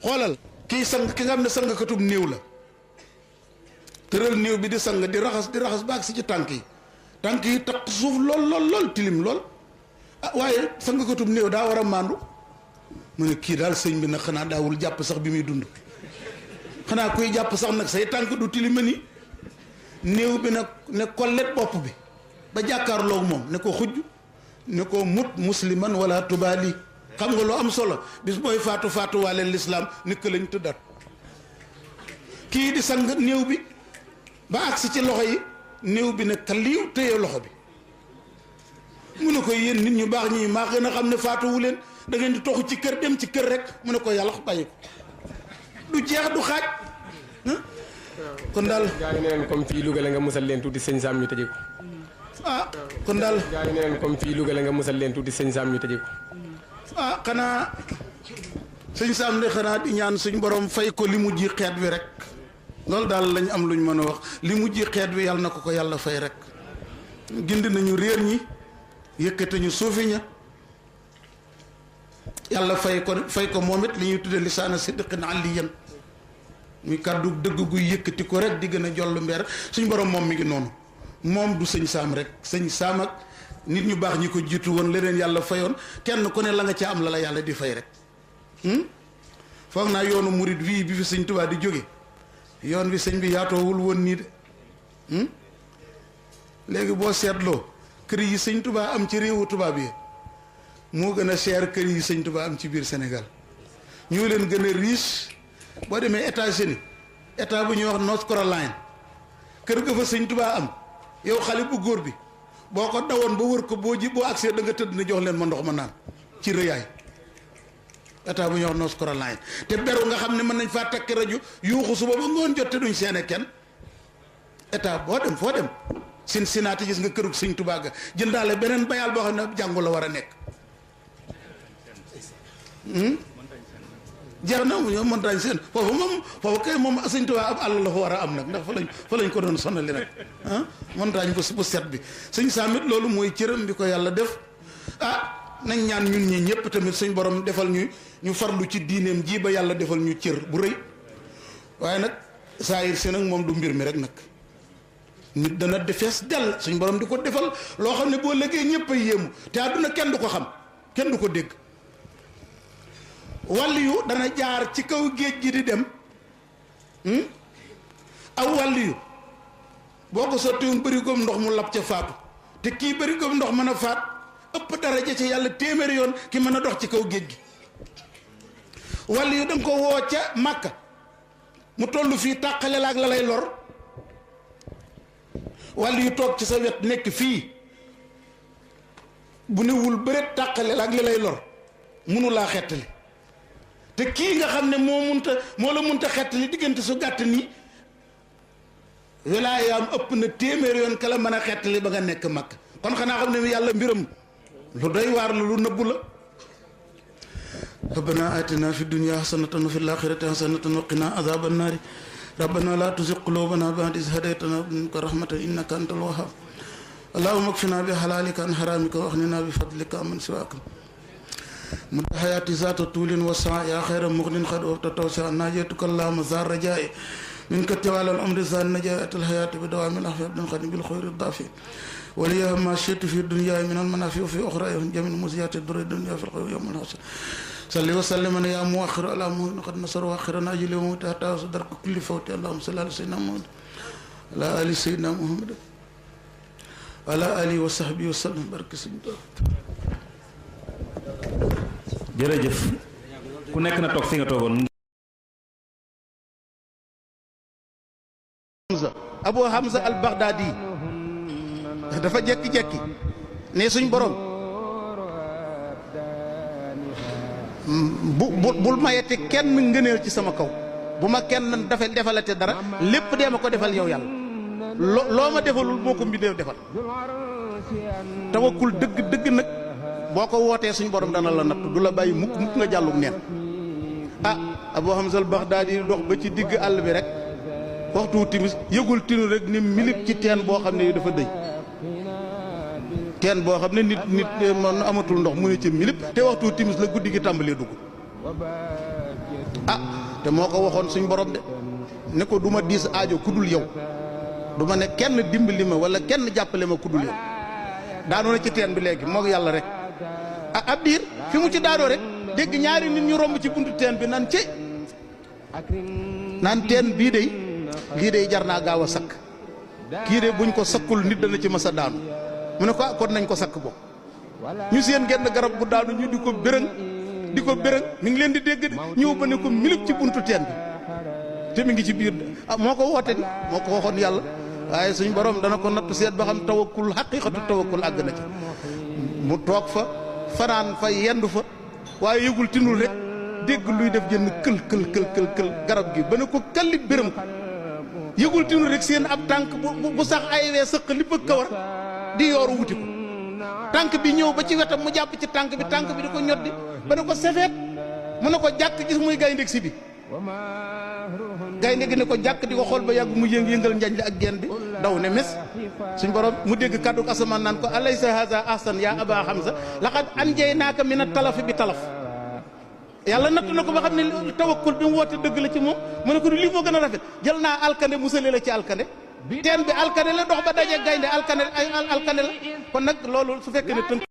xoolal kii sang ki nga xam ne sangkatub néew la tëral néew bi di sang di raxas baag si ci tànk yi taq suuf lool tilim lool ah waaye sangkatub néew daa war a màndu mu ne kii daal sëñ bi nag xanaa daawul jàpp sax bi muy dund xanaa kuy jàpp sax nag say tànk du tilima ni néew bi nag ne kollet bopp bi ba jàkkaarloog moom ne ko xujj ne ko mut musliman wala tubaali xam nga lu am solo bis booy faatu waaleen lislaam nit ko lañ tëddaat kii di sang néew bi ba agsi ci loxo yi néew bi ne kaliiw téye loxo bi mu ne ko yéen nit ñu baax ñi maa gën a xam ne faatuwu leen da ngeen di toxu ci kër dem ci kër rek mu ne ko yàlla bàyyi ko du jeex du xaaj kon daal gaa yi neen comme fii Louga la nga musal leen tuuti sëñ Sam ñu tëjee ko kon daal gaa yi neen comme fii Louga la nga musal leen tuuti sëñ Sam ñu tëjee ko xanaa sëñ Sam de xanaa di ñaan suñ borom fay ko li mu ji xeet wi rek loolu daal lañ am luñ mën a wax li mu ji xeet wi yàlla na ko yàlla fay rek gindi nañu réer ñi yëkkate ñu suufi ña yàlla fay ko moom it li ñuy tudde lisaana sidqin aliyan muy kàddu dëgg guy yëkkati ko rek di gën a jollu mbeer suñ borom moom mi ngi noonu moom du sëñ Sam rek sëñ Sam ak nit ñu baax ñi ko jiitu woon leneen yàlla fayoon kenn ku ne la nga ca am la yàlla di fay rek foog naa yoonu murit wii bi fi sëñ Tuubaa di jóge yoon wi sëñ bi yaatoowul woon nii de léegi boo seetloo kër yi sëñ Tuubaa am ci réewu tubaab yi moo gën a cher kër yi sëñ Tuubaa am ci biir Sénégal ñoo leen gën a riche boo demee États-Unis état bu ñuy wax North Carolina kër ga fa sëñ Tuubaa am yow xale bu góor bi boo ko dawoon ba wër ko boo accès da nga tëdd ne jox leen ma ndox ma naan ci rëyaay état bu ñuy wax North Carolina te beru nga xam ne mën nañ faa takk rajo yuuxu suba ba ngoon jot te duñ seene kenn état boo dem foo dem Cincinnati gis nga kërug sëñ Tuubaa ga jëndaale beneen bayaal boo xam ne jàngu la war a nekk jeex na ñoom montagne seen foofu kay moom sëñ Tuubaa ab àll la fa war a am nag ndax fa lañ ko doon sonali rek montagne bu set bi sëñ Sam it loolu mooy cëram bi ko yàlla def nañ ñaan ñun ñi ñëpp tamit suñ borom defal ñu farlu ci diineem ji ba yàlla defal ñu cër bu rëy waaye nag saayir si nag moom du mbir mi rek nag nit dana defees dell suñ borom di ko defal loo xam ne boo lëggee ñëpp a yéemu te àdduna kenn du ko xam kenn du ko dégg wàll yu dana jaar ci kaw géej gi di dem aw wàll yu boo ko sottiwum bëri góom ndox mu lab ca faatu te kii bëri góom ndox mën a faat ëpp daraja ci yàlla téeméeri yoon ki mën a dox ci kaw géej gi wàll yu da nga ko woo ca Màkka mu toll fii tàqale la ak la lay lor wàll yu toog ci sa wet nekk fii bu newul bëreet tàqale la ak li lay lor munu laa xettali te kii nga xam ne moo la munta xettali diggante su gàtt nii wilaayaam ëpp na téeméer yoon ka la mën a xettali ba nga nekk mag kon xanaa xam ne yàlla mbiram lu doy waar la lu nëbbu la rabbana atina fi dunya hasanatan wa fil akhirati hasanatan wa qina azaban naari rabbana la tuzigh qulubana ba'da idh hadaytana wa hab lana rahmatan innaka antal wahhab allahumma kfina bi halalika an haramika wa aghnina bi fadlika amman siwaka مد حياتي ذات طول وسعة يا خير مغن قد وابتتوسع ناجيتك اللهم زار رجائي منك توالى الأمر زار نجاة الحياة بدوام الأخير بن خدم بالخير الضافي وليها ما شئت في الدنيا من المنافع وفي أخرى جميع المزيات الدر الدنيا في الخير يوم الحسن صلي وسلم يا مؤخر على مهن قد نصر وآخرنا أجل وموت حتى صدرك كل فوت اللهم صل على سيدنا محمد على آل سيدنا محمد على آله وصحبه وسلم بارك سيدنا jërëjëf ku nekk na toog fi nga toogoon. Abu Hamza al Baghdadi dafa jekki-jekki ne suñ borom bul mayete kenn ngëneel ci sama kaw bu ma kenn defalate dara lépp dee ma ko defal yow yàlla loo ma defalul moo ko mbindeef defal tawakkul dëgg nag boo ko wootee suñ borom dana la natt du la bàyyi mukk nga jàllug neen Abu Hamza al Baghdadi dox ba ci digg àll bi rek waxtu timis yëgul tinu rek ni milip ci teen boo xam ne dafa dëy teen boo xam ne nit man amatul ndox mu ne ci milip te waxtu timis la guddi gi tàmbalee dugg ah te moo ko waxoon suñ borom de ne ko du ma diis aajo ku dul yow du ma ne kenn dimbali ma wala kenn jàppale ma ku dul yow daanoo na ci teen bi léegi moog yàlla rek ah ab diir fi mu ci daanoo rek dégg ñaari nit ñu romb ci buntu teen bi naan ci naan teen bii de lii de jar naa gaaw a sakk kii de buñ ko sakkul nit dana ci mës a daanu mu ne ko kon nañ ko sakk boobu ñu seen genn garab gu daanu ñu di ko bërëng mi ngi leen di dégg de ñëw ba ne ko milip ci buntu teen bi te mi ngi ci biir ah moo ko woote di moo ko waxoon yàlla waaye suñ borom dana ko natt seet ba xam tawakkul xaqiqatu tawakkul àgg na ci mu toog fa fanaan fa yendu fa waaye yëgul tinul rek dégg luy def jënn kël garab gi ba ne ko kallit bërëm ko yëgul tinul rek seen ab tànk bu sax aywee sëq li bëgg ka war di yooru wuti ko tànk bi ñëw ba ci wetam mu jàpp ci tànk bi di ko ñoddi ba ne ko sefeet mu ne ko jàkk gis muy gaynde si bi gaynde gi ne ko jàkk di ko xool ba yàgg mu yëngal njañ li ak genn bi daw ne mes suñ borom mu dégg kàddu asamaan naan ko alaysa haza ahsan ya aba hamza laqad anjaynaaka min at-talaf bi talaf yàlla natt na ko ba xam ne tawakkul bi mu woote dëgg la ci moom mu ne ko lii moo gën a rafet jël naa alkande musale la ci alkande teen bi alkande la dox ba daje gaynde alkande la kon nag loolu su fekkee ne tënk